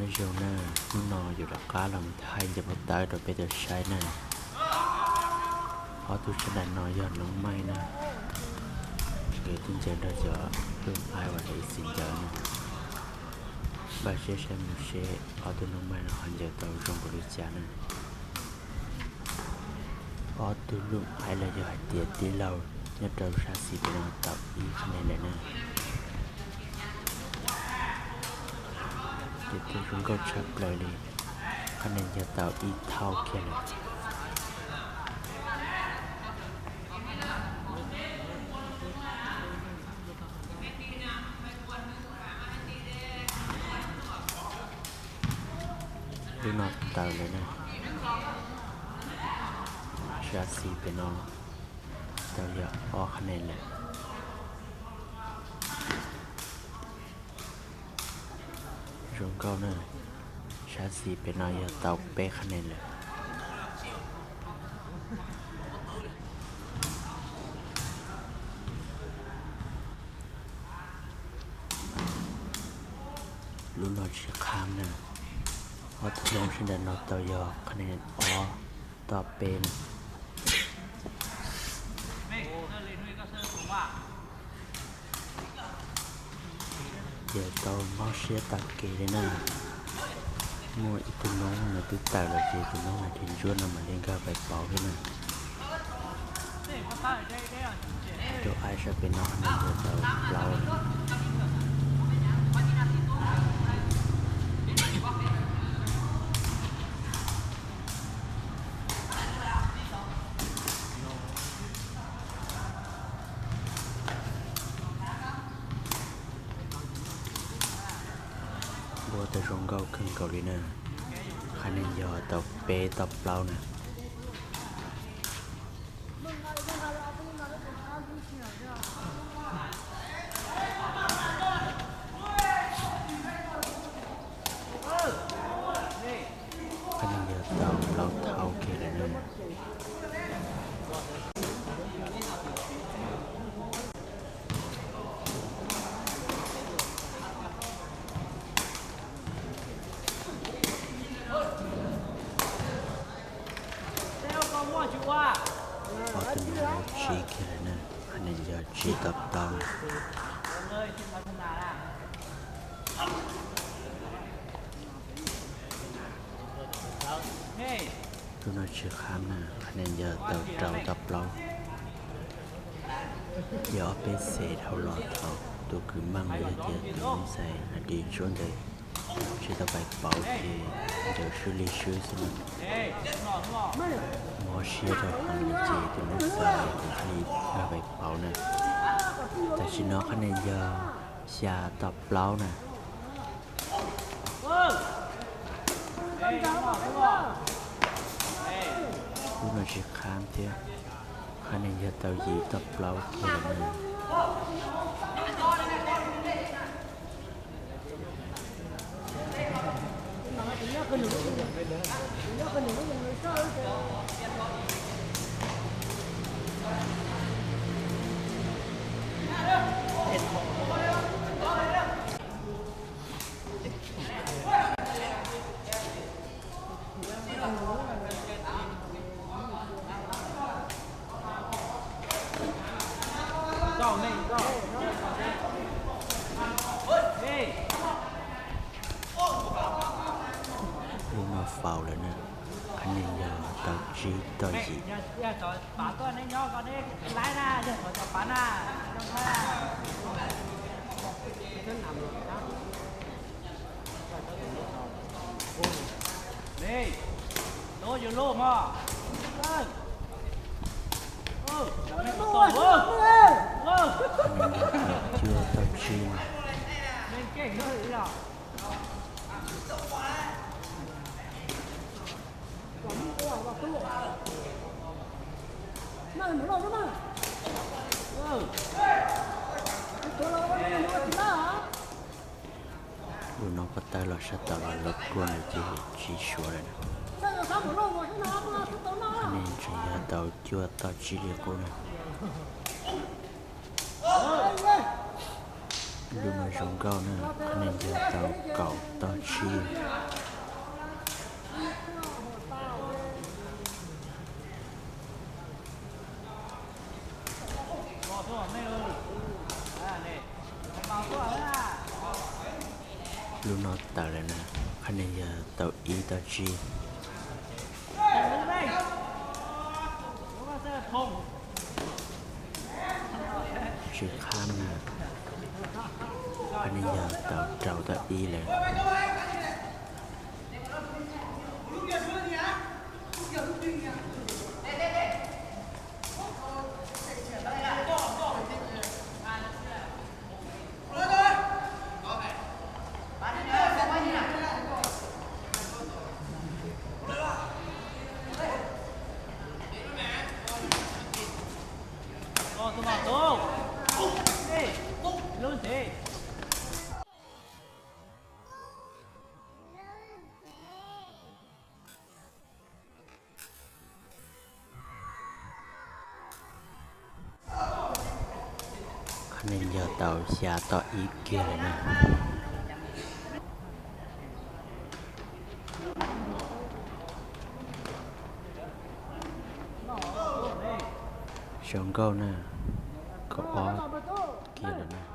Nyob zoo na, hnub no yuav rov qab los mus thaij ncaws pob tawb rau peb tau saib na. Ob tug sab nraud no yog Noob Maij na, nkawd twb ncaws nrog cov Looj Aiv uas lawv ib txwm ncaws na. Npaj siab saib mus seb ob tug Noob Maij no ho ncaws tau zoo npaum li cas na. Ob tug Looj Aiv los yog hais tias tij laug nyob rau sab xis pem no tau ib qhab nis lawm na. Ces twb zoo nkauj tshaj plaws li, qhab nis yog tau ib thauj kiag lawm. Lub no tawm lawm na, sab xis pem no tau yog ob qhab nis lawm. Zoo nkauj na, sab xis pem no yog tau peb qhab nis lawm. Lub no tsis qhab na, ob tug Hmoob sab nraud no tau yog qhab nis ob, tau peb na. Ces tau mob siab tag kev li na. Muaj ib tug Hmoob nws twb tawm lawm ces tus Hmoob hais tias ntsuab no mam li nkag pais pauv thiab na. Rau ai sab pem no nws yog tau plaub. Ua tau zoo nkauj kawg nkaus li na. Qhab nis yog tau peb tau plaub na. Qhab nis yog tau plaub thauj kiag lawm na. Ob tug no tsib kiag lawm na, qhab nis yog tsib tau plaub na. Lub no tsis qhab na, qhab nis yog tau rau tau plaub. Yog ob peb xees dhau los thaum tus kws meej los yog tias tus ntxhais hais tias ntsuab ntawd tsis tau pais pauv ces ncaws swb li swb xwb na. Mob siab rau heev li ces tus ntxhais thiaj li nkag pais pauv na. Tam sim no qhab nis yog xya tau plaub na. Lub no tsis qhab thiab, qhab nis yog tau yim tau plaub kiag lawm na. Lub no faus lawm na, qhab nis yog tau tsib tau yim. Qhab nis yog tau cuaj tau tsib. Lub no pob tawb los sab tod los lawv kuaj nws ces yim tsib suav lawm na. Qhab nis tseem yog tau cuaj tau tsib li qub na. Lub no zoo nkauj na, Qhab Nees Yawg tau kaum tog tsib. Lub no tawm lawm na, Qhab Nees Yawg tau ib tog tsib. Tsw qhab na, Qhab Nees Yawg tau rau tog ib lawm. Qhab Nees Yawg tau xya tog ib kiag lawm na. Zoo nkauj na, kaum ob kiag lawm na.